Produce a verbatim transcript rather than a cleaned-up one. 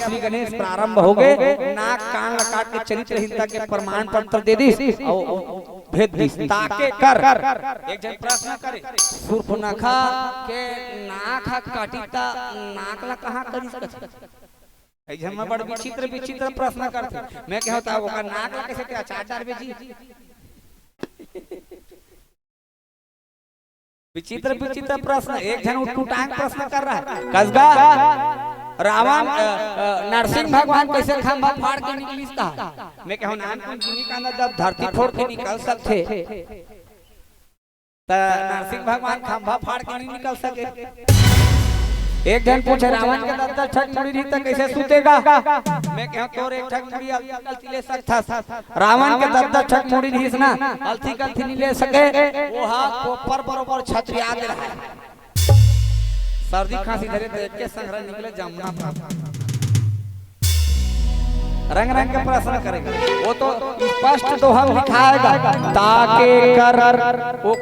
श्री गणेश प्रारंभ हो गए, नाक कान ला काट के चरित्रहीनता के प्रमाण पत्र दे दिस, अउ भेज दिस। ताके कर एक झन प्रश्न करे, सूर्पनखा के नाक ह काटी त नाक ला कहाँ करिस कथे? एक झन में बड़ विचित्र विचित्र प्रश्न करथे। मैं कहूँ त ओकर नाक ला कैसे ते अचार डारबे जी? विचित्र विचित्र प्रश्न, एक झन उटपुटांग प्रश्न कर रहा है। कसगा रावण, अ, अ, नरसिंह भगवान कैसे खंभा फाड़ के निकलिस कहा? मैं कहूँ नानकुन जिमी कांदा जब धरती फोड़ के निकल सकथे, त नरसिंह भगवान खंभा फाड़ के नहीं निकल सके। एक झन पूछे, रावण के दस दस ठक मुड़ी रही त कैसे सुतेगा? मैं कहूँ तोर एक ठक मुड़ी अलती गलती ले सकथस, रावण के दस दस ठक मुड़ी रहिस ना, अलती गलती नहीं ले सके। वो हा कोपर बरोबर छतरिया दे रहा है। सर्दी खांसी धरे त एक के संग रह निकले जमुना पार। रंग रंग के प्रश्न करेगा, वो तो स्पष्ट दोहा में लिखाएगा। ताके कर वो